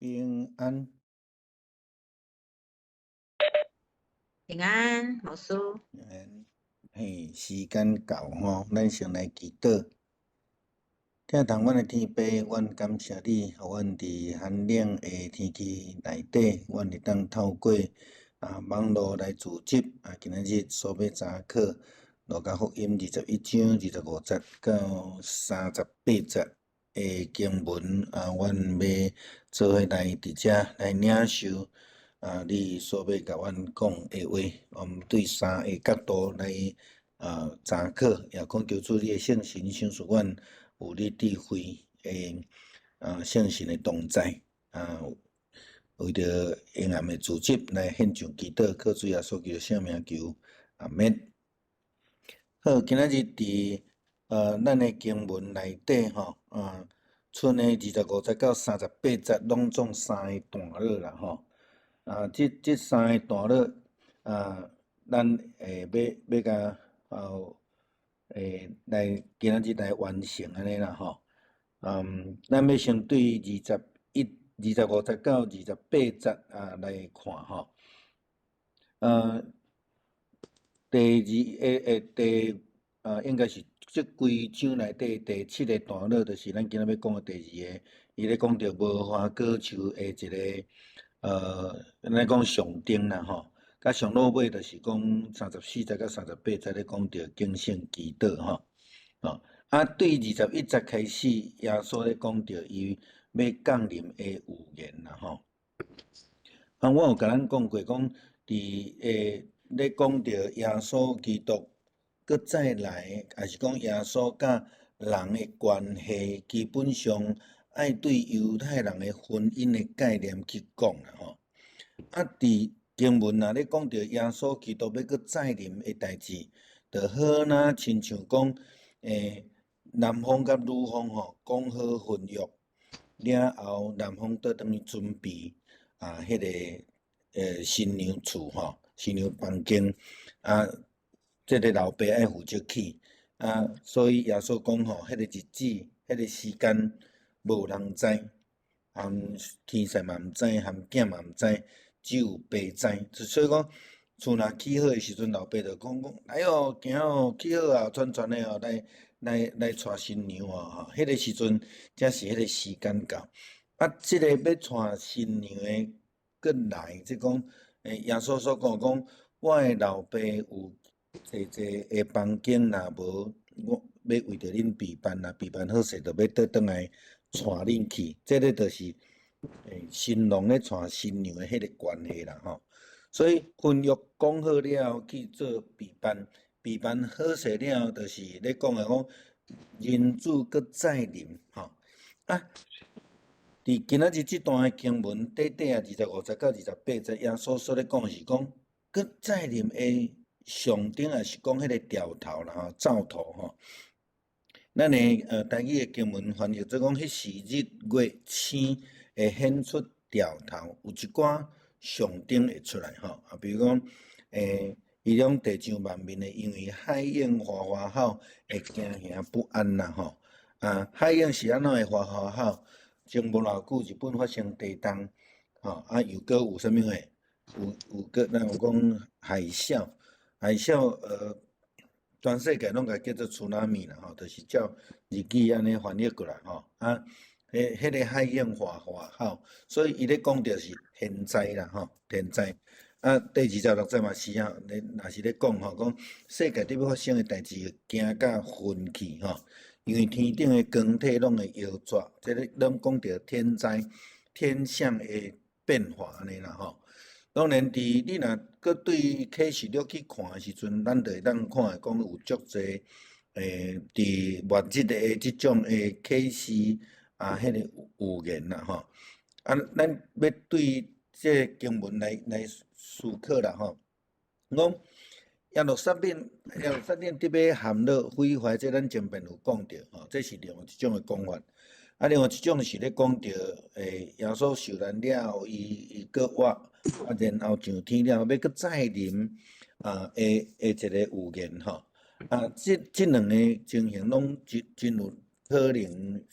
平安。平安，牧師。嘿，時間到吼，咱先來祈禱。疼痛阮的天父，阮感謝你，予阮佇寒冷的天氣內底，阮會當透過網路來組織今仔日所欲查考路加福音21章25節到38節的經文，阮欲做伙來佇遮來領受你所欲共阮講的話，我們對三个角度來查考，也懇求主你的聖神賞賜阮有你智慧的聖神的同在，為著永恆的組織來獻上祈禱，靠主耶穌基督聖名求，阿們。好，今仔日佇咱的經文內底吼，賰的25節到38節攏總三个段落啦吼。這三个段落咱會欲共來今仔日來完成按呢啦吼。咱欲先對25節到28節來看吼。第二第應該是這規章內底第七个段落，就是咱今仔欲講的第二个，伊咧講著無花果樹的一个咱講象徵啦吼。佮上落尾就是講34節到38節咧講著警醒祈禱吼。對21節開始，耶穌咧講著伊欲降臨的預言啦吼。我有共咱講過，講佇咧講著耶穌基督閣再來，抑是講耶穌佮人的關係，基本上愛對猶太人的婚姻的概念去講啦吼。佇經文若咧講著耶穌基督欲閣再臨的代誌，就好若親像講，男方佮女方吼講好婚約了後，男方倒轉去準備彼个新娘厝吼，新娘房間這个老爸愛負責去，所以耶穌講吼，彼個日子、彼個時間無人知，含天使嘛毋知，含囝嘛毋知，只有爸知。所以講，厝若起好的時陣，老爸就講講來哦，行哦，起好啊，傳傳的哦，來來來娶新娘哦，吼，彼個時陣才是彼個時間到。這个欲娶新娘的閣來，即講，耶穌所講講，我的老爸有濟濟的房間，若無我欲為著恁備辦，若備辦好勢，就欲倒轉來帶恁去。這个就是新郎咧帶新娘的彼個關係啦吼。所以婚約講好了後去做備辦，備辦好勢了後，就是咧講的講人子閣再臨吼。佇今仔日這段的經文，短短25節到28節，耶穌所咧講是講閣再臨的象徵，抑是講彼個兆頭啦吼，兆頭吼。咱的台語的經文翻譯做講，彼時日月星會顯出兆頭，有一寡象徵會出來吼。比如講，彼種地上萬民會因為海湧嘩嘩吼，會驚惶不安啦吼。海湧是按怎會嘩嘩吼？前無偌久，日本發生地動，吼，又閣有啥物貨？有閣咱有講海嘯，海嘯全世界攏共叫做 tsunami 啦吼，就是照日語按呢翻譯過來吼。彼個海湧嘩嘩吼，所以伊咧講著是天災啦吼，天災。第26節嘛是啊，咧若是咧講吼，講世界佇欲發生的代誌會驚甲昏去吼。因為天頂的光體攏會搖逝，這个攏講著天災、天象的變化按呢啦吼。當然，佇你若閣對啟示錄去看的時陣，咱就會當看會講有足濟佇末日的這種的啟示彼个預言啦吼。咱欲對這个經文來思考啦吼。講耶路撒冷，耶路撒冷得欲陷落毀壞，這咱前面有講著吼，這是另外一種的講法。另外一種是咧講著，耶穌受難了後，伊閣活，然後上天了後，欲閣再臨的一個預言吼。這兩个情形攏真有可能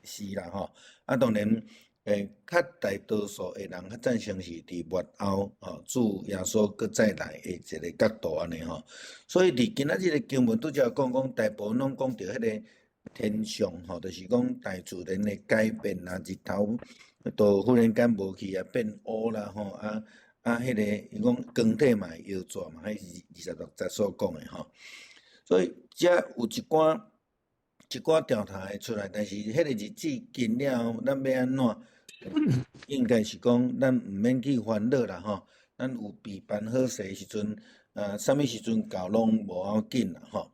是啦吼。當然，較大多數的人較贊成是佇末後吼，主耶穌閣再來的一个角度按呢吼。所以佇今仔日的經文拄才講講，大部分攏講著彼个天象吼，就是講大自然的改變啊，日頭都忽然間無去啊，變烏啦吼，啊，彼个伊講光體嘛會搖逝嘛，彼是26節所講的吼。所以遮有一寡一寡兆頭會出來，但是彼個日子近了後，咱欲按怎？應該是講，咱毋免去煩惱啦吼。咱有備辦好勢時陣，啥物時陣到攏無要緊啦吼。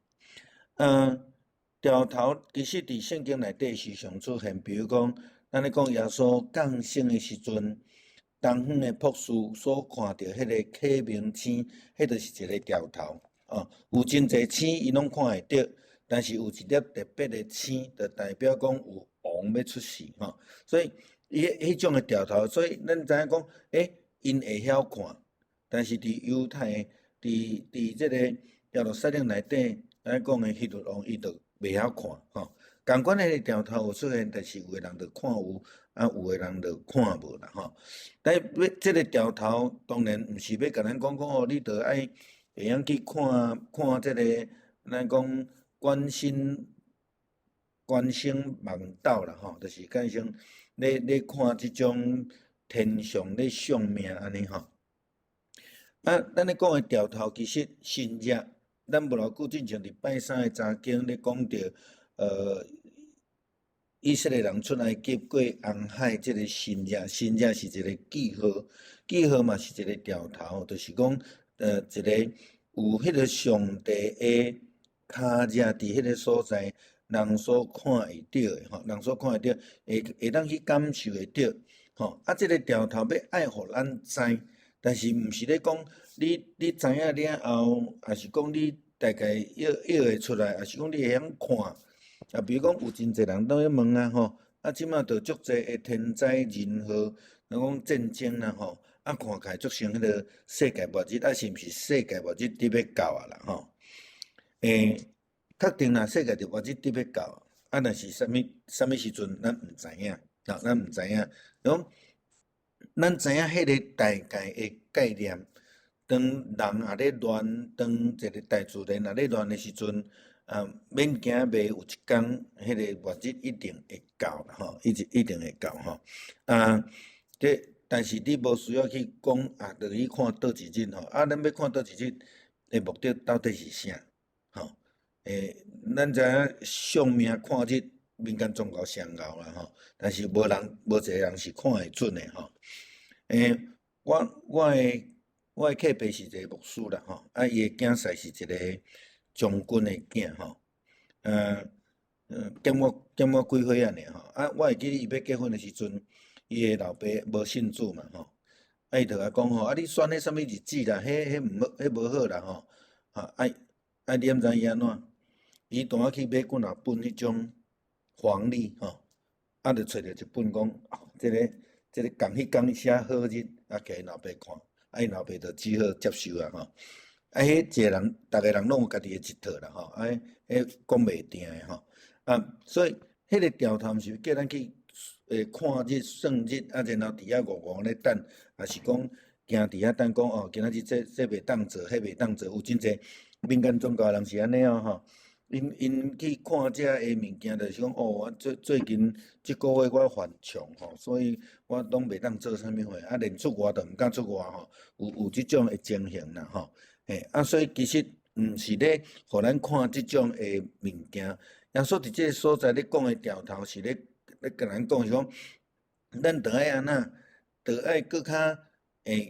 兆頭其實佇聖經內底時常出現，比如講，咱咧講耶穌降生的時陣，東方的博士所看著彼個啟明星，彼就是一个兆頭。哦，有真濟星伊攏看會著，但是有一粒特別的星，就代表講有王欲出世吼。所以伊彼種的兆頭，所以咱知影講，𪜶會曉看，但是佇猶太，佇這個耶路撒冷內底，咱講的希律王，伊就袂曉看吼。仝款彼个兆頭有出現，但是有的人就看有，啊，有的人就看無啦吼。但欲這个兆頭，當然毋是欲共咱講講哦，你著愛會曉去看看這个，咱講觀星觀星望斗啦吼，就是講像咧看這種天象咧相命按呢吼。啊，咱咧講的兆頭其實神跡，咱無偌久進前佇拜三的查經咧講著，以色列人出埃及過紅海這个神跡，神跡是一个記號，記號嘛是一个兆頭，就是講，一个有彼个上帝的跤跡佇彼个所在，人所看會著的吼，人所看會著，會當去感受會著，吼。啊，這个兆頭欲愛予咱知，但是毋是咧講你知影了後，抑是講你大概臆會出來，抑是講你會曉看。啊，比如講有真濟人都咧問啊吼，啊，這馬就足濟的天災人禍，人講戰爭啦吼，啊，看起來足像彼个世界末日，啊，是毋是世界末日佇欲到啊啦吼？確定啦，世界就末日佇欲到，啊，但是啥物啥物時陣咱毋知影，啊，咱毋知影。講咱知影彼个大概的概念，當人也咧亂，當一个大自然也咧亂的時陣，啊，免驚袂有一工，彼个末日一定會到啦吼，一定會到吼。啊，這但是你無需要去講啊，著去看佗一日吼。啊，咱欲看佗一日的目的到底是啥？吼，咱知影相命看日，民間宗教上𠢕啦吼，但是無人無一个人是看會準的吼。我的客爸是一个牧師啦吼，啊，伊的囝婿是一个將軍的囝吼，減我幾歲仔爾吼，啊，我會記得伊欲結婚的時陣，伊的老爸無信主嘛吼，啊，伊就共講吼，啊，你選彼啥物日子啦，彼毋好，彼無好啦吼，啊，啊，你毋知伊按怎？伊帶我去買幾若本彼種黃曆吼，啊，就揣著一本講，這个這个仝彼工寫好日，啊，給𪜶老爸看，啊，𪜶老爸就只好接受啊吼。啊，彼一个人，逐个人攏有家己的一套啦吼，啊，彼講袂定的吼，啊，所以彼个兆頭毋是叫咱去看日算日，啊，然後佇遐戇戇咧等，抑是講行佇遐等講哦，今仔日這袂當做，彼袂當做，有真濟民間宗教的人是按呢哦吼。𪜶去看這个物件，就是講哦，我最近這个月我犯沖吼，所以我攏袂當做啥物貨，啊，連出外都毋敢出外吼，有這種的情形啦吼。啊，所以其實毋是咧，予咱看這種的物件。耶穌佇這个所在咧講的兆頭是咧共咱講是講，咱著愛按怎，著愛閣較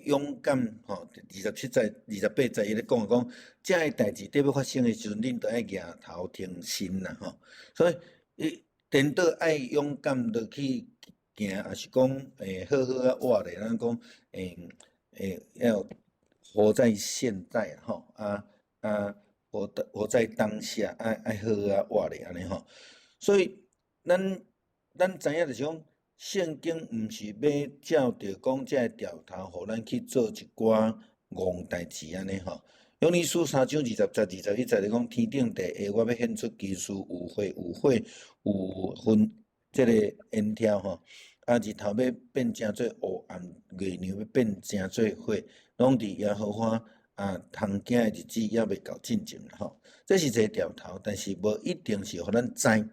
勇敢吼。27節、28節伊咧講講，這个代誌佇欲發生的時陣，恁著愛舉頭挺身啦吼。所以，伊顛倒愛勇敢落去行，抑是講好好仔活咧。咱講要活在現在吼，啊啊，活在當下，愛好好仔活咧按呢吼。所以，咱知影就是講，聖經毋是欲照著講這个兆頭，予咱去做一寡戇代誌按呢吼。約翰書3章20節、21節咧講，天頂地下，我欲顯出奇事，有火有火有雲，這个煙柱吼。啊，日頭欲變成做烏暗，月娘欲變成做血，攏佇耶和華啊通驚的日子猶未到進前吼。這是一个兆頭，但是無一定是予咱知。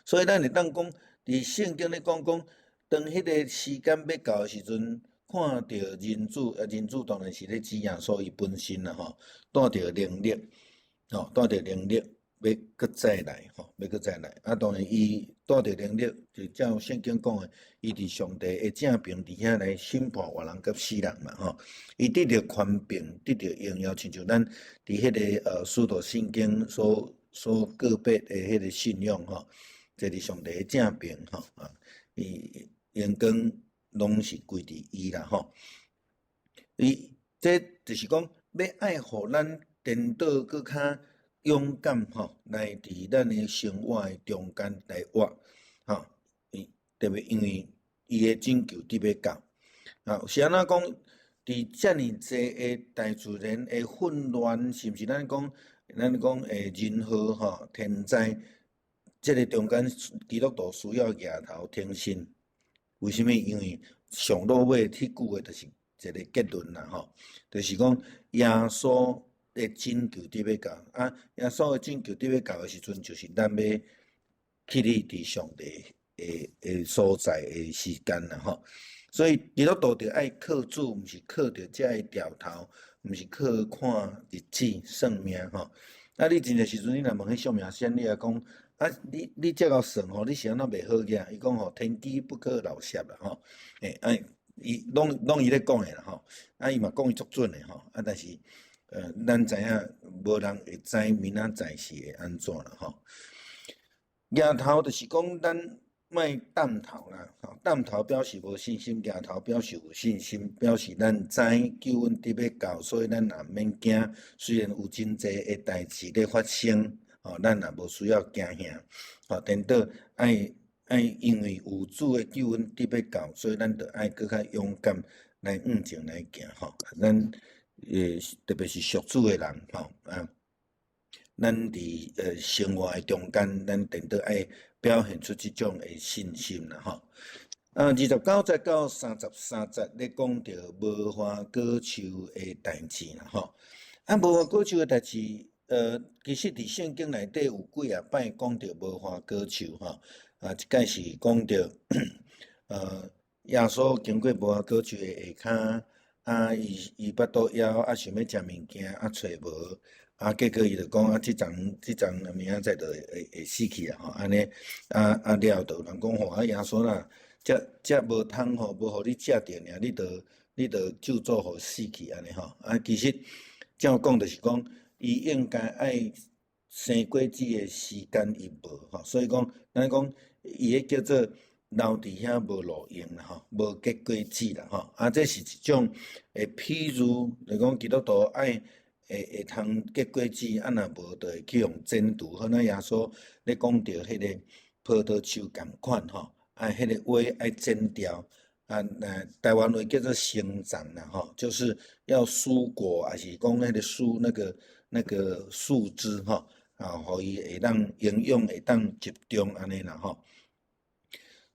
所以咱會當講，佇聖經咧講講，當彼个時間欲到的時陣，看著人子，啊，人子當然是咧指耶穌伊本身啦吼，帶著能力，吼，帶著能力欲閣再來吼，欲閣再來。啊，當然伊帶著能力，就照聖經講的，伊佇上帝的正爿佇遐來審判活人佮死人嘛吼。伊得著權柄，得著榮耀，親像咱佇彼个使徒信經所告白的彼个信仰吼，這佇上帝的正爿吼啊，伊榮光攏是歸佇伊啦吼。伊這就是講，欲愛予咱顛倒閣較勇敢吼，來佇咱的生活的中間來活吼。伊特別因為伊的拯救佇欲到，啊，是按怎講？佇遮爾濟的大自然的混亂，是毋是咱講人禍吼，天災，這个中間基督徒需要舉頭挺身。為啥物？因為上落尾彼句話就是一个結論啦吼，就是講耶穌的拯救佇欲到啊，耶穌的拯救佇欲到的時陣，就是咱欲起立佇上帝的所在的時間啦吼。所以基督徒著愛靠主，毋是靠著遮个兆頭，毋是靠看日子算命吼。啊，你真濟時陣，你若問彼相命仙，你也講啊，你這個算吼，你是按怎袂好額？伊講吼，天機不可漏泄啦吼。欸，啊，伊攏伊咧講的啦吼。啊，伊嘛講伊足準的吼。啊，但是咱知影無人會知明仔載是會按怎啦吼。舉頭就是講咱莫澹頭啦，吼，澹頭表示無信心，舉頭表示有信心，表示咱知救恩佇欲到，所以咱也毋免驚。雖然有真濟的代誌咧發生，吼，咱也無需要驚嚇，吼，顛倒愛因為有主的救恩佇欲到，所以咱著愛閣較勇敢來向前來行，吼。咱特別是屬主的人，吼啊，咱佇生活的中間，咱顛倒愛表現出這種的信心啦，吼。啊，29節到33節咧講著無花果樹的代誌啦，吼。啊，無花果樹的代誌，其實佇聖經內底有幾仔擺講著無花果樹，吼。啊，一擺是講著，耶穌經過無花果樹的下跤，啊，伊腹肚枵，啊，想欲食物件，啊，揣無，啊，結果伊就講啊，這叢明仔載就會死去啊，吼，按呢，啊了就有人講吼，啊，耶穌啦，這無通吼，無予你食著爾，你就咒詛予死去按呢吼，啊，其實照講就是講，伊應該愛生果子的時間伊無吼，所以講，咱講伊彼叫做留佇遐無路用啦吼，無結果子啦吼，啊，這是一種的譬喻，就講基督徒愛會通結果子，啊若無就會去予剪除。好若耶穌咧講著彼个葡萄樹仝款吼，啊，彼个花愛剪掉，啊，那台灣話叫做生欉啦吼，就是要疏果，抑是講彼个疏那個樹枝吼，啊，予伊會當營養會當集中按呢啦吼。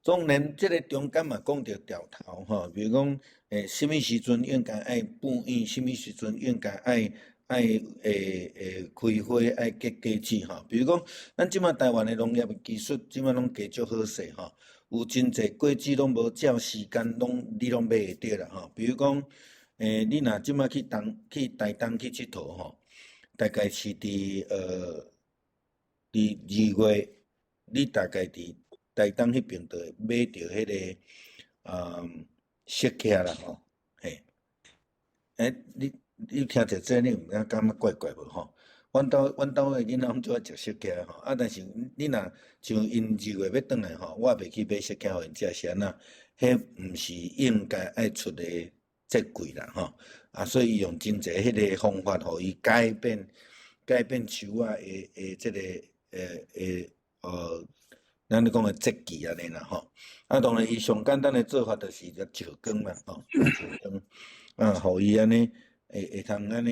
當然，這个中間嘛講著兆頭吼，比如講，啥物時陣應該愛布藝，啥物時陣應該愛開花，愛結果子吼。比如講，咱這馬台灣的農業技術，這馬攏加足好勢吼，有真濟果子攏無照時間，攏你攏買會著啦吼。比如講，你若這馬去台東去𨑨迌吼，大概是佇2月，你大概佇台東彼爿就會買著彼个釋迦啦吼，嘿，欸，你聽著這，你毋知感覺怪怪無吼？阮兜的囡仔攏足愛食釋迦吼，啊，但是你若像𪜶2月欲轉來吼，我也袂去買釋迦予𪜶食，是按怎？彼毋是應該愛出的節季啦吼，啊，所以伊用真濟彼個方法，予伊改變樹仔的這个咱咧講的節氣按呢啦吼。啊，當然伊上簡單的做法就是照光嘛吼，照光，啊，予伊按呢會通按呢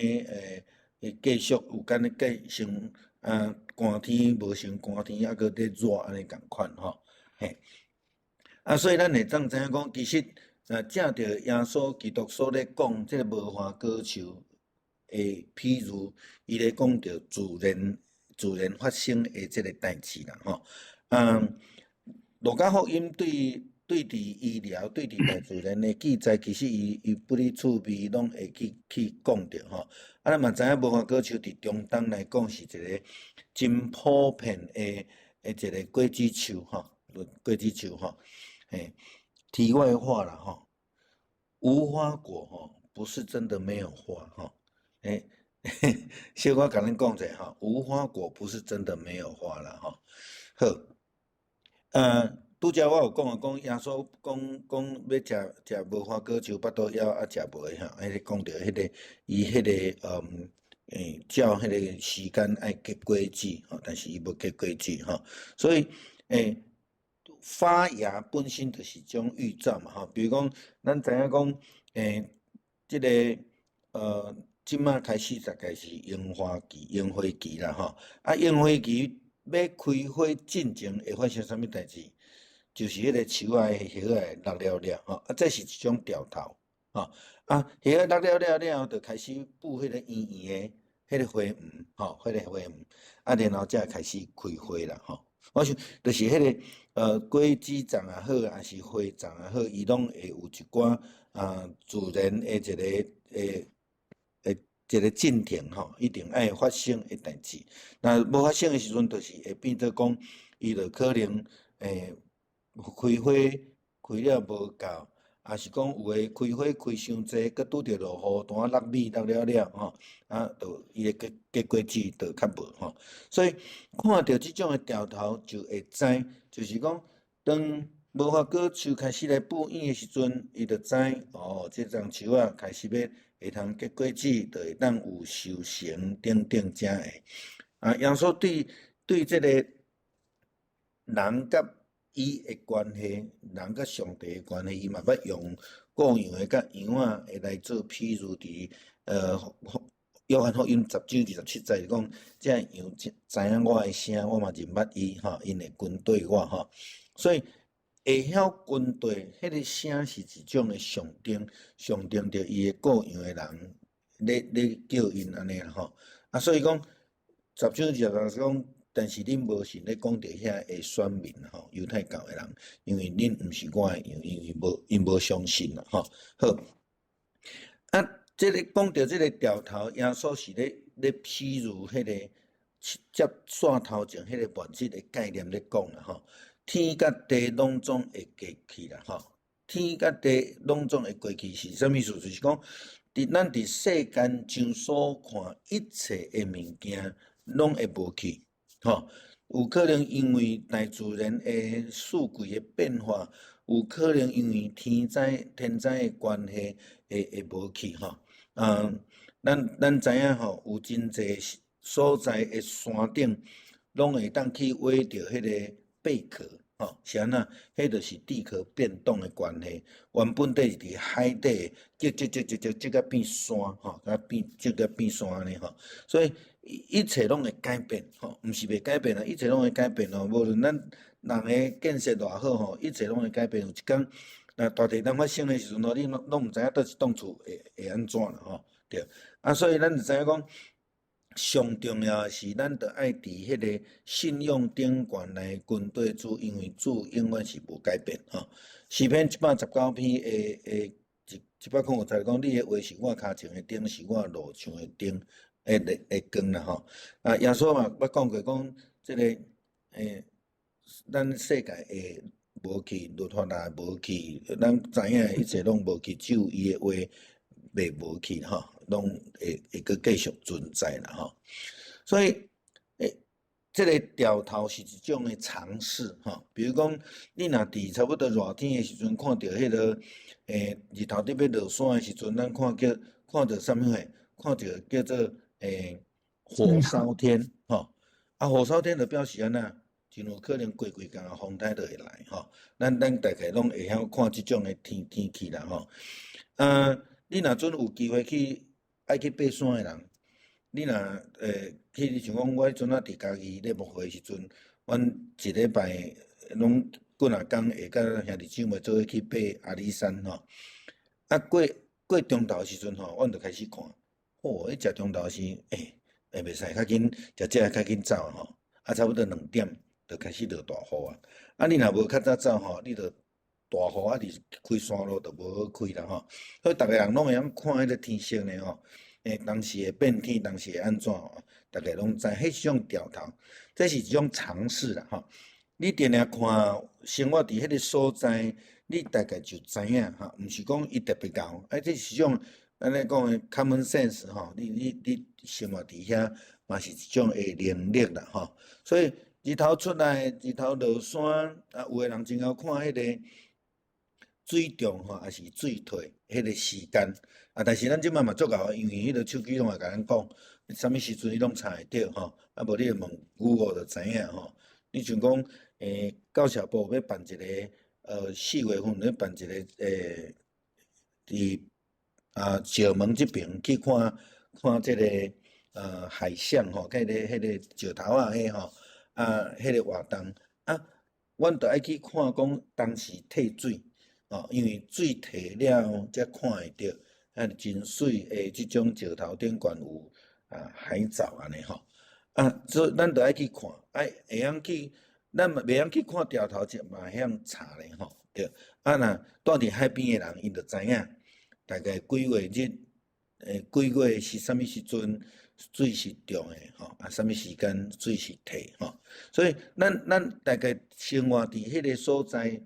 會繼續有間咧繼承啊，寒天無成寒天，猶閣咧熱按呢仝款吼，嘿。啊，所以咱會當知影講，其實藉著耶穌基督所咧講這个無花果樹的譬喻，伊咧講著自然發生的這个代誌啦，吼。路加福音對佇醫療、對佇大自然的記載，其實伊不離趣味，攏會去講著吼。啊，咱嘛知影無花果樹佇中東來講是一个真普遍的一个果子樹吼，果子樹吼。嘿，題外話啦吼，無花果吼，不是真的沒有花吼。欸，小可共恁講一下吼，無花果不是真的沒有花啦吼。好，拄才我有講啊，講耶穌講講欲食食無花果樹，腹肚枵啊食無的吼，彼个講著彼个伊彼个照彼个時間愛結果子吼，但是伊無結果子吼，所以發芽本身就是一種預兆嘛吼，比如講咱知影講，這个這馬開始大概是櫻花季、櫻花期啦吼，啊櫻花期欲開花進前會發生啥物代誌？就是彼个樹仔的葉仔落了了吼，啊這是一種兆頭吼，啊葉仔落了了了後，就開始布彼個圓圓的彼个花紋吼，彼个花紋，啊然後才開始開花啦吼。我想就是彼个果子長也好，抑是花長也好，伊攏會有一寡啊自然的一个進程吼，一定愛發生的代誌。若無發生的時陣，就是會變做講，伊就可能開花開了無夠，抑是講有的開花開傷濟，閣拄著落雨，拄仔落雨落了了吼，啊，就伊的結果子就較無吼。所以看著這種的兆頭，就會知，就是講當無花果樹開始來布影的時陣，伊就知哦，這欉樹仔開始欲會通結果子，就會當有收成等等遮的。啊，耶穌對這个人佮伊的關係，人佮上帝的關係，伊嘛捌用羔羊的佮羊仔會來做譬喻，佇約翰福音10章27節講，這羊知影我的聲，我嘛認捌伊，吼，𪜶會跟綴我，吼。所以會曉跟綴，彼个聲是一種的象徵，象徵著伊的羔羊的人咧叫𪜶按呢啦吼。啊，所以講十章20節講，但是恁無信咧講著遐的選民吼，猶太教的人，因為恁毋是我的羊，因為無𪜶無相信啦吼。好，啊，這个講著這个兆頭，耶穌是咧譬喻彼个接線頭前彼个末日的概念咧講啦吼。天佮地攏總會過去啦吼，天佮地攏總會過去是啥物意思？就是講，佇咱佇世間上所看一切的物件，攏會無去，吼。有可能因為大自然的四季的變化，有可能因為天災的關係，會無去吼。咱知影吼，有真濟所在的山頂，攏會當去挖著彼个貝殼，吼，是按怎？彼就是地殼變動的關係。原本底是佇海底，積積積積積積甲變山，吼，甲變積甲變山按呢吼。所以一切攏會改變，吼，毋是袂改變啊，一切攏會改變哦。無論咱人的建設偌好吼，一切攏會改變。有一工，若大地震發生的時陣，你攏毋知影佗一棟厝會按怎啦吼，對。啊，所以咱就知影講，上重要的是，咱著愛佇彼个信仰頂懸來跟綴主，因為主永遠是無改變吼。詩篇119篇的105節講，你的話是我跤前的燈，是我路上的燈的光啦吼。啊，耶穌嘛捌講過講，這个咱世界會無去，律法也無去，咱知影的一切攏無去，只有伊的話袂無去吼，攏會閣繼續存在啦吼。所以，這个兆頭是一種的常識吼。比如講，你若佇差不多熱天的時陣，看著彼个日頭佇欲落山的時陣，咱看著啥物貨？看著叫做火燒天吼。啊，火燒天就表示按怎？真有可能過幾工風台就會來吼。咱大概攏會曉看這種的天氣啦吼。啊，你若準有機會去愛去爬山的人，你若去，像講我彼陣仔佇嘉義咧牧會的時陣，阮一禮拜攏幾若工會佮兄弟姊妹做伙去爬阿里山吼。啊，過過中晝時陣吼，阮就開始看，哦，彼食中晝時，欸，會袂使較緊，食這較緊走吼。啊，差不多2點就開始落大雨啊。啊，你若無較早走吼，你就大雨啊，佇開山路就無好開啦吼。所以逐个人攏會曉看彼個天色呢吼。欸，當時會變天，當時會按怎吼，逐家攏知，彼是種兆頭，這是一種常識啦吼。你定定看生活佇彼個所在，你大概就知影吼，毋是講伊特別𠢕，啊，這是種按呢講的 common sense 吼。你生活佇遐嘛是一種的能力啦吼。所以日頭出來，日頭落山，啊，有的人真𠢕看彼個水漲吼，抑是水退彼個時間。啊，但是咱這擺嘛足𠢕，因為彼個手機攏會共咱講，啥物時陣你攏查會著吼。啊，無你就問 Google 就知影吼。你像講，教社部欲辦一個，4月份欲辦一個，佇石門這爿去看看這個海象吼，彼個石頭仔彼吼，啊，彼個活動啊，阮就愛去看講當時退水，哦，因為水退了後才看會著，啊，真媠的這種石頭頂懸有啊海藻按呢吼。啊，所以咱就愛去看，愛會曉去，咱嘛袂曉去看兆頭，就嘛會曉查咧吼，對。啊，若住佇海邊的人，𪜶就知影，大概幾月日，幾月是啥物時陣水是漲的吼，啊，啥物時間水是退吼。所以咱大概生活佇彼個所在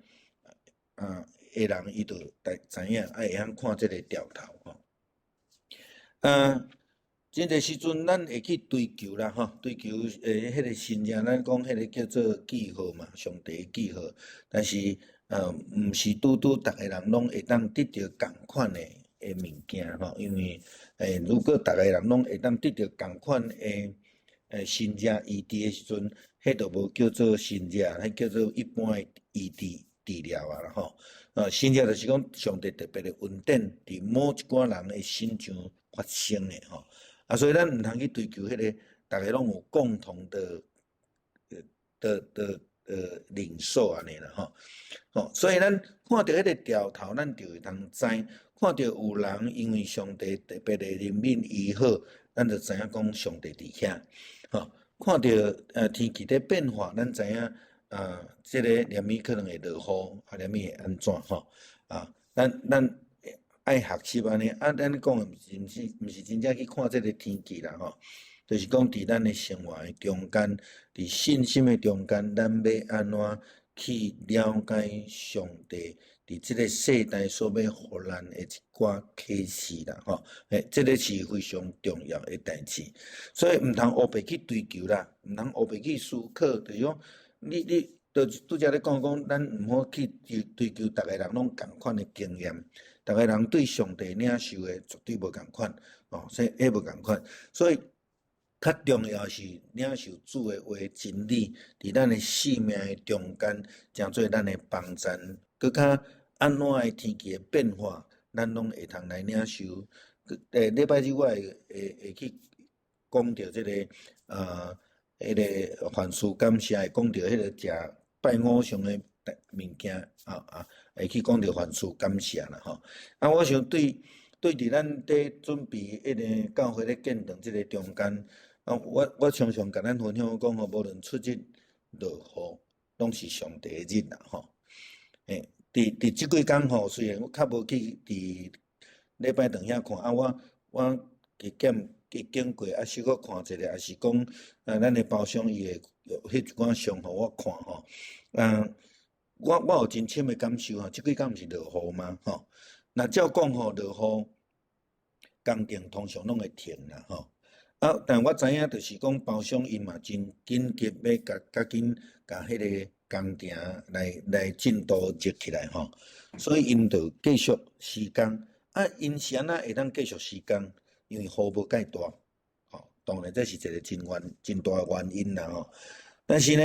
啊的人，伊就大知影，啊，會曉看這個兆頭吼。啊。真濟時陣，咱會去追求啦，吼，追求彼個神跡，咱講彼個叫做記號嘛，上帝的記號。但是，毋是拄拄逐个人攏會當得著仝款的物件吼，因為如果逐個人攏會當得著仝款的神跡醫治的時陣，彼就無叫做神跡，彼叫做一般的醫治治療啊啦吼。神跡就是講上帝特別的恩典，佇某一寡人的身上發生的吼。啊，所以咱毋通去追求彼個，逐家攏有共同的領受按呢啦吼。吼，所以咱看著彼個兆頭，咱就會通知；看著有人因為上帝特別的憐憫醫好，咱就知影講上帝佇遐。吼，看著天氣咧變化，咱知影啊，這個連暝可能會落雨，啊，連暝會按怎吼？啊，咱愛學習按呢，啊，咱講的毋是真正去看這個天氣啦吼，就是講佇咱的生活的中間，佇信心的中間，咱欲按怎去了解上帝佇這個世代所欲予咱的一寡啟示啦吼，欸，這個是非常重要的代誌，所以毋通烏白去追求啦，毋通烏白去思考，就是講你就拄才咧講講，咱毋好去追求逐个人攏仝款的經驗。逐个人對上帝領受的絕對無仝款，哦，所以彼無仝款，所以較重要是領受主的話真理，佇咱的生命的中間，成做咱的幫贊，閣較按怎的天氣的變化，咱攏會通來領受。禮拜日我會去講著這個彼個凡事感謝，會講著彼個食拜偶像的物件，啊，會去講著凡事感謝啦吼。啊，我想對佇咱佇準備彼個教會咧建堂這個中間，啊，我常常共咱分享講吼，無論出日落雨，攏是上帝的日啦吼。欸，佇這幾工吼，雖然我較無去佇禮拜堂遐看，啊，我加減去經過，啊，小可看一下，抑是講啊，咱的包廂伊會彼一寡相予我看吼，啊。我有真深的感受吼，這幾工毋是落雨嗎？吼，若照講吼，落雨工程通常攏會停啦，吼。啊，但我知影就是講包商𪜶嘛真緊急欲共較緊共彼個工程來進度熱起來吼，所以𪜶就繼續施工。啊，𪜶是按怎會當繼續施工？因為雨無蓋大，吼，當然這是一個真大的原因啦吼。但是呢，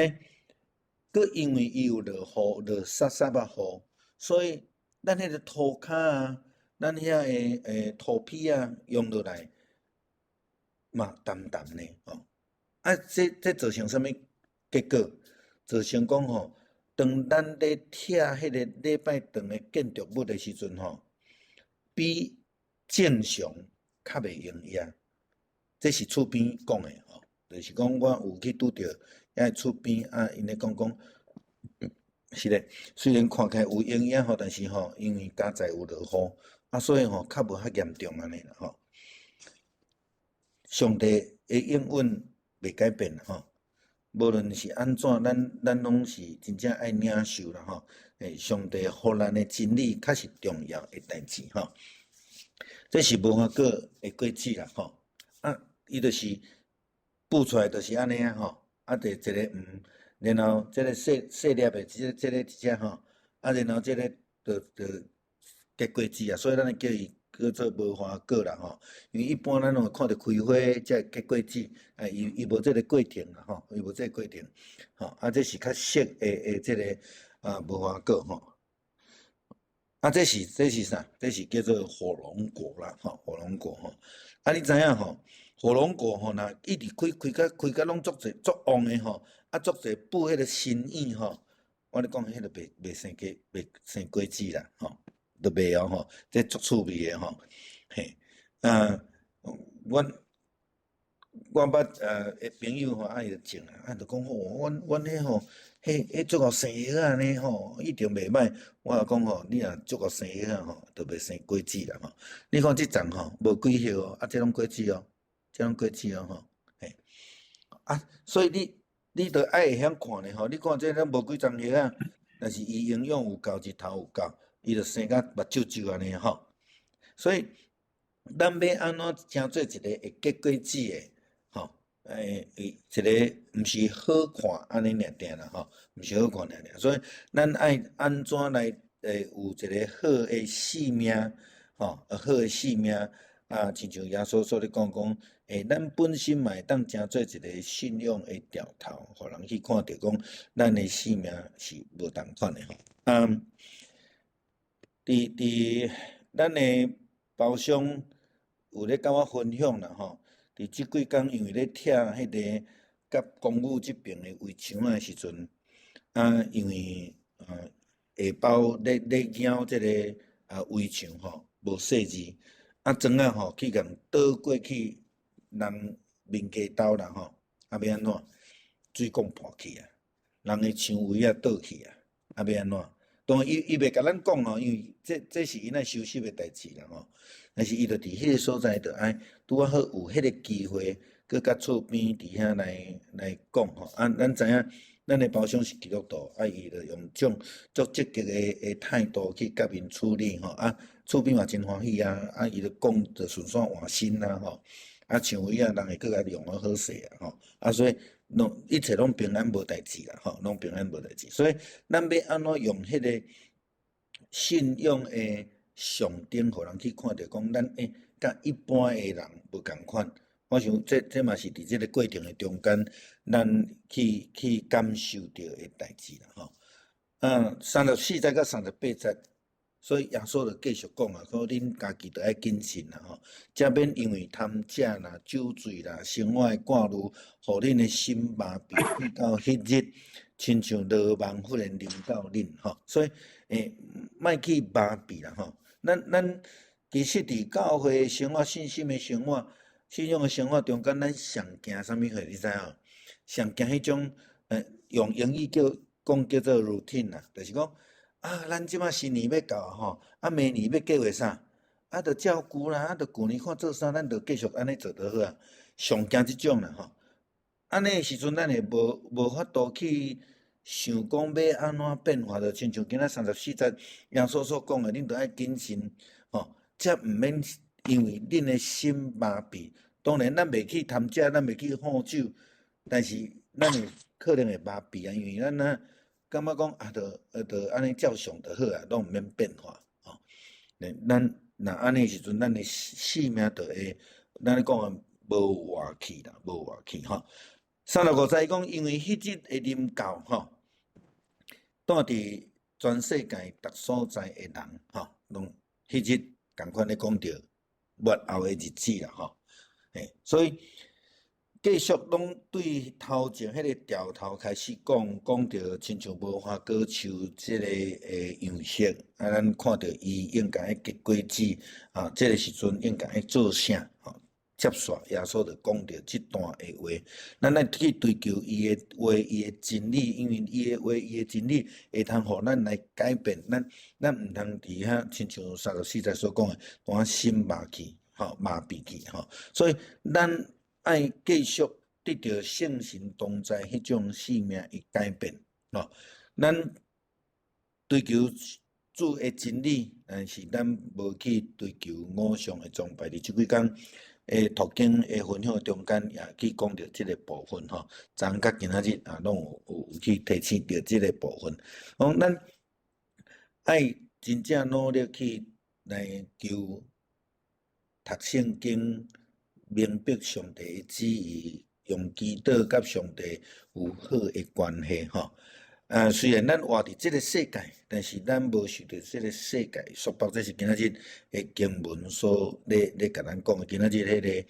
閣因為伊有落雨，落澼澼仔雨，所以咱彼個塗跤啊，咱遐的塗坯啊，用落來嘛澹澹的吼。啊，這造成啥物結果？造成講吼，當咱咧拆彼个禮拜堂的建築物的時陣吼，比正常較袂營業。這是厝邊講的吼，就是講我有去拄著遐厝邊啊，𪜶咧講講，是咧，雖然看起來有營養吼，但是吼，因為佳哉有落雨，啊，所以吼較無遐嚴重按呢啦吼。上帝的應允袂改變吼，無論是按怎，咱攏是真正愛領受啦吼。上帝予咱的真理較是重要的代誌吼。這是無花果的果子啦吼。啊，伊就是孵出來就是按呢啊吼。啊，就一个黃，然後這个細細粒的，這个一隻吼，啊，然後這个就結果子啊，所以咱會叫伊叫做無花果啦吼。因為一般咱攏會看著開花才會結果子，啊，伊無這个過程啦吼，伊無這个過程，吼，啊，這是較熟的這个啊無花果吼。啊，這是啥？這是叫做火龍果啦，吼，火龍果吼。啊，你知影吼？火龍果吼，若一直開開甲開甲攏足濟足旺的吼，啊，足濟布彼个新葉吼，我咧講彼个袂生果子啦，吼，都袂哦吼，這足趣味的吼，嘿，啊，阮捌的朋友吼，啊伊就種啊，啊就講吼，阮彼吼，彼足夠生葉仔呢吼，一定袂䆀。我就講吼，你若足夠生葉仔吼，就袂生果子啦吼。你看這叢吼，無幾葉哦，啊，這攏果子哦，這攏果子哦吼，嘿，啊，所以你著愛會曉看咧吼，你看這攏無幾叢葉仔，但是伊營養有夠，日頭有夠，伊就生甲目睭睭按呢吼。所以咱欲按怎成做一个會結果子的？吼，一个毋是好看按呢爾爾啦吼，毋是好看爾爾，所以咱愛按怎來有一个好的性命，吼，好的性命啊，親像耶穌所咧講講，咱本身嘛會當成做一个信仰的兆頭，予人去看著講，咱的性命是無仝款的吼。啊，佇咱的包廂有咧佮我分享啦吼。佇這幾工，因為咧拆彼个佮公寓這爿的圍牆的時陣，啊，因為下晝咧拗這个啊圍牆吼無細緻，啊磚仔吼去共倒過去人民家兜啦吼，啊欲按怎？水管破去啊，人的牆圍仔倒去啊，啊欲按怎？當然伊袂共咱講吼，因為這是𪜶愛收拾的代誌啦吼。但是伊就佇彼个所在，就愛拄仔好有彼个機會，閣佮厝邊佇遐來講吼。啊，咱知影，咱的包廂是基督徒，啊，伊就用這種足積極的態度去共𪜶處理吼。啊，厝邊嘛真歡喜啊，啊，伊就講就順紲換新啊吼。啊，牆圍仔人會閣共用好好勢啊吼。啊，所以攏一切攏平安無代誌啦吼，攏平安無代誌。所以咱欲按怎用彼个信仰的象徵，予人去看著講，咱佮一般的人無仝款。我想這嘛是佇這个過程的中間，咱去感受著的代誌啦吼。34節到38節，所以耶穌就繼續講啊，講恁家己著愛謹慎啦吼，才免因為貪食啦、酒醉啦、生活的掛慮，予恁的心麻痺，到彼日，親像羅網忽然臨到恁吼。所以，莫去麻痺啦吼。咱其實佇教會生活、信心的生活、信仰的生活中間，咱上驚啥物貨？你知影？上驚彼種，用英語叫講叫做 routine 啦，就是講啊，咱這馬新年欲到吼，啊，明年欲計劃啥？啊，著照舊啦，啊，著舊年看做啥，咱著繼續按呢做就好啊。上驚這種啦吼。按呢時陣，咱會無法度去想講欲按怎變化，就親像今仔34節耶穌所講的，恁著愛謹慎吼，才毋免因為恁的心麻痺。當然，咱袂去貪食，咱袂去喝酒，但是咱會可能會麻痺啊，因為咱啊感覺講啊，著按呢照常就好啊，攏毋免變化吼。咱若按呢時陣，咱的性命就會，咱咧講的無活氣啦，無活氣吼。35節伊講，因為彼日會臨到吼，住佇全世界逐所在的人吼，攏彼日仝款咧講著末後的日子啦吼。所以繼續攏對頭前彼个調頭開始講，講著親像無花果樹這个的樣式，啊，咱看著伊應該愛結果子，啊，這个時陣應該愛做啥？吼，接續耶穌就講著這段的話，咱愛去追求伊的話，伊的真理，因為伊的話，伊的真理會通予咱來改變，咱毋通佇遐親像34節所講的，當心麻去，吼，麻痹去，吼，所以咱愛繼續得著聖神同在彼種生命的改變，吼，咱追求主的真理，但是咱無去追求偶像的崇拜。佇這幾工的讀經的分享中間，也去講著這个部分，吼。昨昏佮今仔日啊，攏有去提醒著這个部分。講咱愛真正努力去來求讀聖經，明白上帝的旨意，用祈禱佮上帝有好的關係，吼。啊，雖然咱活佇這个世界，但是咱無受著這个世界束縛。這是今仔日的經文所咧共咱講的。今仔日彼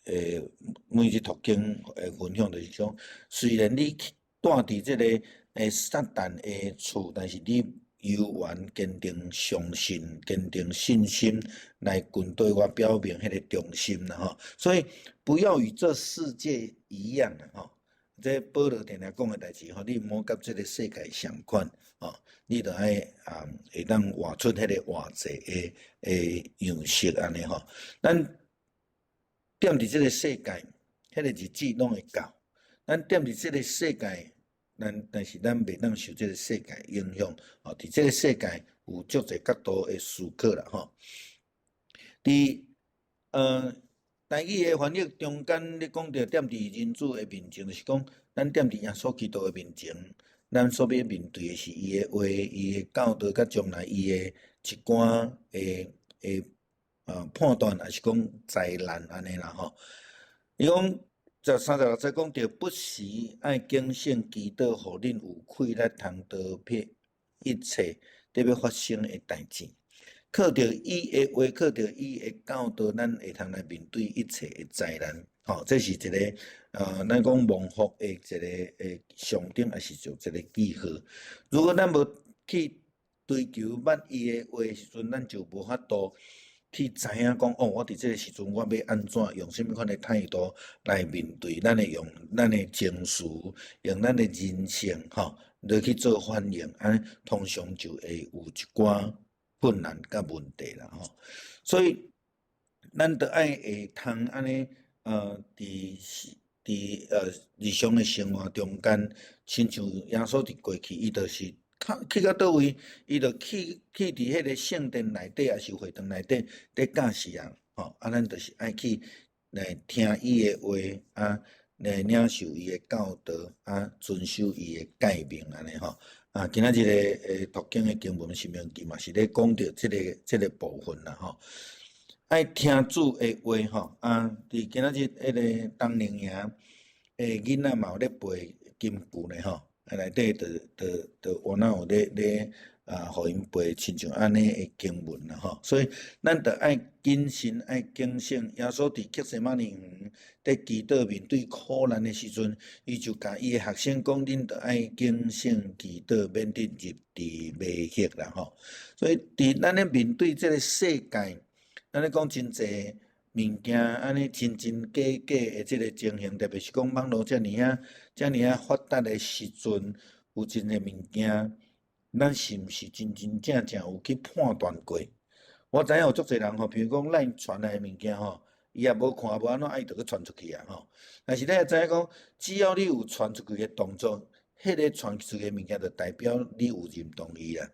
个每日讀經的分享就是講，雖然你蹛佇這个撒旦的厝，但是你猶原堅定相信、堅定信心來跟對我表明彼个忠心啦吼。所以不要與這世界一樣啦吼。這保羅定定講的代誌吼，你毋好佮這个世界相款吼，你著愛啊會當活出彼个活祭的樣式按呢吼。咱踮佇這个世界，彼个日子攏會到。咱踮佇這个世界，但是咱袂當受這个世界影響。吼，佇這个世界有足濟角度的思考啦吼。佇台語的翻譯中間，咧講著踮佇人子的面前，就是講咱踮佇耶穌基督的面前，咱所欲面對的是伊的話、伊的教導，佮將來伊的一寡的判斷，抑是講災難按呢啦吼。伊講36節講著不時愛警醒祈禱，予恁有氣力通逃避一切得欲發生的代誌。靠著伊的話，靠著伊的教導，咱會通來面對一切的災難。吼，這是一个咱講蒙福的一个的象徵，抑是做一个記號。如果咱無去追求捌伊的話時陣，咱就無法度去知影講，哦，我佇這个時陣我欲按怎用啥物款的態度來面對，咱會用咱的情緒，用咱的人性，吼，來去做反應，按呢通常就會有一寡困難佮問題啦，吼。所以咱著愛會通按呢，佇日常的生活中間，親像耶穌佇過去，伊就是去到佗位，伊就去佇彼个聖殿內底，抑是會堂內底，佇教示人，吼，啊，咱就是愛去來聽伊的話，啊，來領受伊的教導，啊，遵守伊的誡命按呢吼。啊，今仔日个讀經的經文申命記嘛是咧講著這个部分啦吼。愛聽主的話吼，啊，佇今仔日彼个冬令營的囡仔嘛有咧背金句呢吼，啊內底就原來有咧啊，予𪜶背親像按呢的經文啦吼，所以咱著愛謹慎，愛警醒。耶穌佇客西馬尼園佇祈禱面對苦難的時陣，伊就共伊的學生講：恁著愛警醒祈禱，免得入佇迷惑啦吼。所以佇咱咧面對這个世界，咱咧講真濟物件，按呢真真假假的這个情形，特別是講網路遮爾仔遮爾仔發達的時陣，有真濟物件，咱是毋是真真正正有去判斷過？我知影有足濟人吼，比如講咱傳來的物件吼，伊也無看無按怎，伊就閣傳出去啊吼。但是你也知影講，只要你有傳出去的動作，彼个傳出去的物件就代表你有認同伊啦。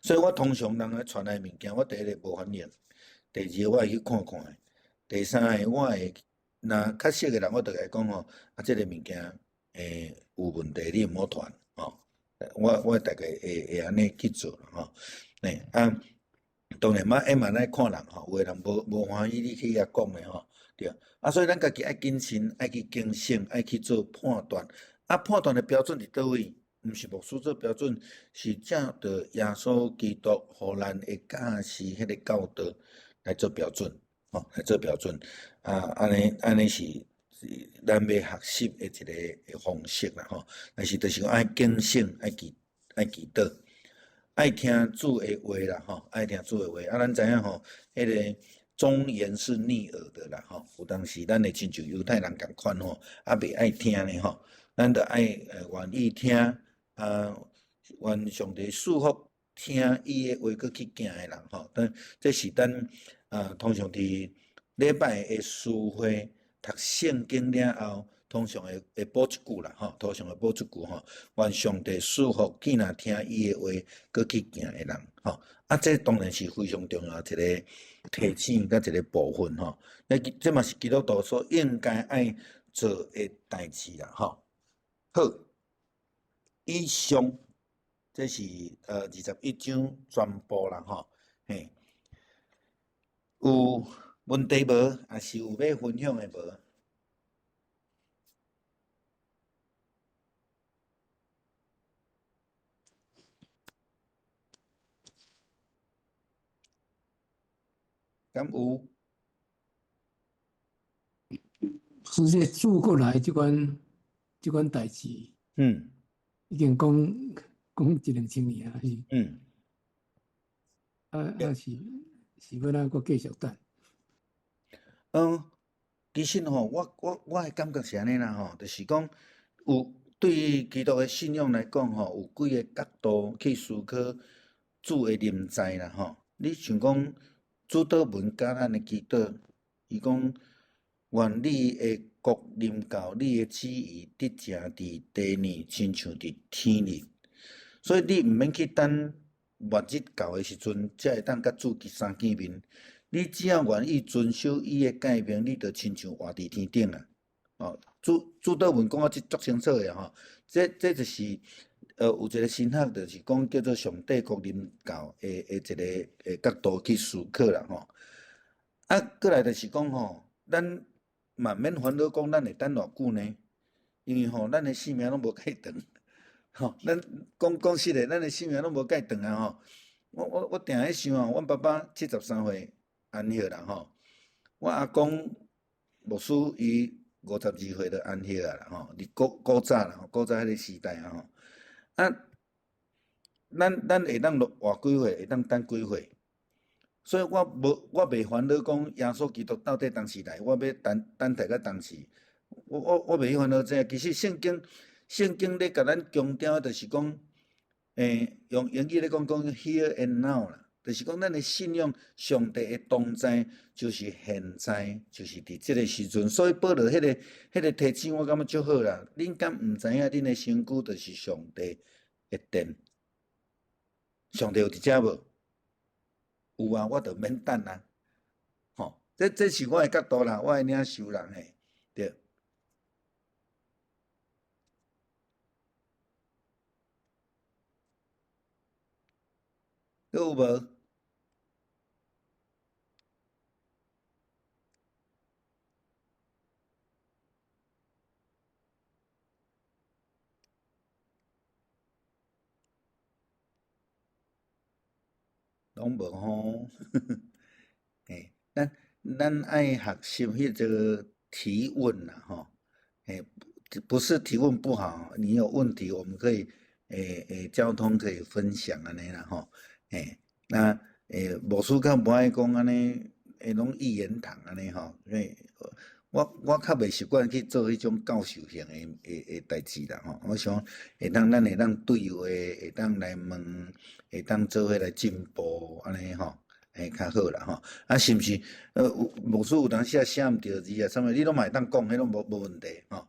所以我通常人來傳來的物件，我第一个無反應，第二个我會去看看的，第三个我會若較熟的人，我就共伊講吼，啊，這个物件有問題，你毋好傳吼。我大概會按呢去做吼。欸啊，當然嘛，會嘛愛看人吼，有的人無歡喜你去遐講的吼，對。啊，所以咱家己愛謹慎，愛去警醒，愛去做判斷。啊，判斷的標準佇佗位？毋是牧師做標準，是照著耶穌基督予咱的教示彼个教導來做標準，吼，來做標準。啊，按呢按呢是咱欲學習的一個方式啦吼。但是就是講愛警醒，愛祈愛祈禱，愛聽主的話啦吼，愛聽主的話。啊，咱知影吼，彼個忠言是逆耳的啦吼。有當時咱會親像猶太人仝款吼，啊袂愛聽呢吼，咱著愛願意聽啊，願上帝賜福聽伊的話，閣去行的人吼。但這是咱啊，通常佇禮拜的聚會讀聖經了後，通常會會補一句啦吼，通常會補一句吼，願上帝賜福見若聽伊的話，閣去行的人吼。啊，這當然是非常重要一個提醒佮一個部分吼。那這嘛是基督徒所應該愛做的代誌啦吼。好，以上這是21章全部啦吼，嘿，有問題無？抑是有欲分享的無？敢有？實際主過來這款代誌，已經講講一兩千年啊，是。啊啊是是欲按怎閣繼續等？嗯，其實吼，我的感覺是按呢啦吼，就是講有對於基督的信仰來講吼，有幾个角度去思考主的臨在啦吼。你像講主禱文教咱的祈禱，伊講願你的國臨到，你的旨意得成佇地呢，親像佇天呢。所以你毋免去等末日到的時陣，才會當佮主相見面。你只要願意遵守伊的誡命，你就親像活佇天頂啊！哦，主禱文講啊，這足清楚的吼。這就是有一個神學，就是講叫做上帝國臨到的一個角度去思考啦吼。啊，過來就是講吼，咱嘛免煩惱講咱會等偌久呢？因為吼，咱的性命攏無蓋長，吼，咱講講實的，咱的性命攏無蓋長啊吼。我定咧想啊，阮爸爸73歲安息啦吼，我阿公牧師伊52歲就安息啊啦吼，佇古早啦吼，古早彼个時代啊吼。啊，咱會當活幾歲，會當等幾歲？所以我無我袂煩惱講耶穌基督到底當時來，我欲等待到當時。我袂去煩惱這個。其實聖經咧共咱強調的就是講，用英語咧講講 here and now 啦，就是講咱的信仰上帝的同在，就是現在，就是佇這个時陣。所以保羅彼个提醒我感覺足好啦。恁敢毋知影恁的身軀就是上帝的殿？上帝有佇遮無？有啊，我就免等啊。吼，這是我的角度啦，我的領受啦，嘿，對。閣有無？攏無吼。嘿，咱愛學習彼個提問啦，吼。嘿，不是提問不好，你有問題我們可以，交通可以分享按呢啦，吼。嘿，那牧師較無愛講按呢，攏一言堂按呢吼。嘿，我較袂習慣去做彼種教授型的代誌啦，吼。我想會當咱會當對話，會當來問，會當做伙來進步按呢吼，會較好啦吼。啊，是毋是？有牧師有當時啊寫毋著字啊，啥物你攏嘛會當講，彼攏無問題吼。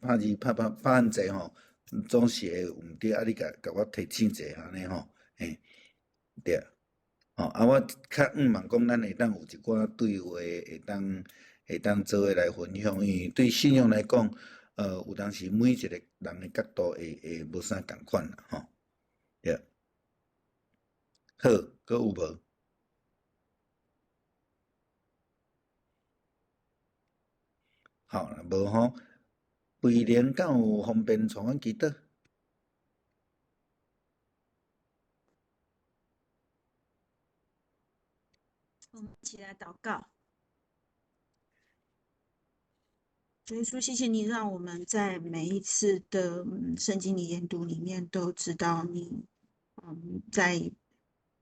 拍字拍拍拍漢字吼，總是會有毋對，啊，你共我提醒者按呢吼，嘿，對。吼，啊，我較向望講，咱會當有一寡對話，會當做伙來分享，因為對信仰來講，有當時每一個人的角度會無啥仝款啦，吼，對。好，閣有無？好，無吼，慧玲敢有方便帶阮祈禱？我們一起來禱告。主耶穌，謝謝你讓我們在每一次的聖經裡研讀裡面都知道你在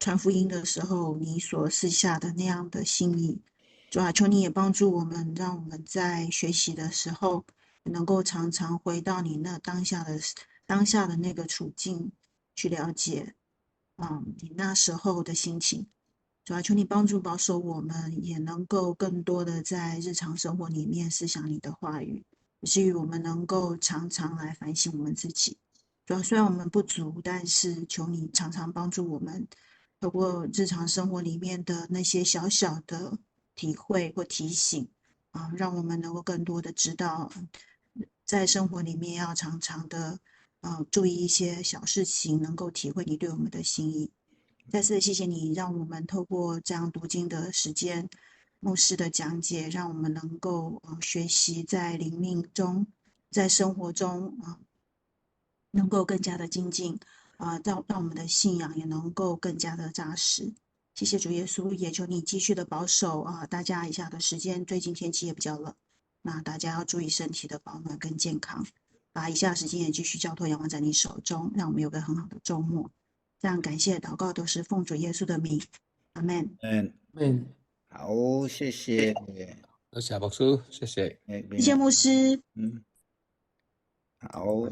傳福音的時候，你所賜下的那樣的心意。主啊，求你也幫助我們，讓我們在學習的時候，能夠常常回到你那當下的那個處境去了解你那時候的心情。主啊，求你幫助保守我們，也能夠更多的在日常生活裡面思想你的話語，以至於我們能夠常常來反省我們自己。主啊，雖然我們不足，但是求你常常幫助我們，透過日常生活裡面的那些小小的體會或提醒啊，讓我們能夠更多的知道，在生活裡面要常常的注意一些小事情，能夠體會你對我們的心意。再次謝謝你，讓我們透過這樣讀經的時間，牧師的講解，讓我們能夠學習在靈命中，在生活中啊，能夠更加的精進啊，讓我們的信仰也能夠更加的紮實。謝謝主耶穌，也求你繼續的保守啊，大家以下的時間，最近天氣也比較冷，那大家要注意身體的保暖跟健康。把以下時間也繼續交託仰望在你手中，讓我們有個很好的週末。這樣感謝禱告都是奉主耶穌的名，阿門。嗯，嗯，好，謝謝。多謝牧師，謝謝。謝謝牧師。嗯，好。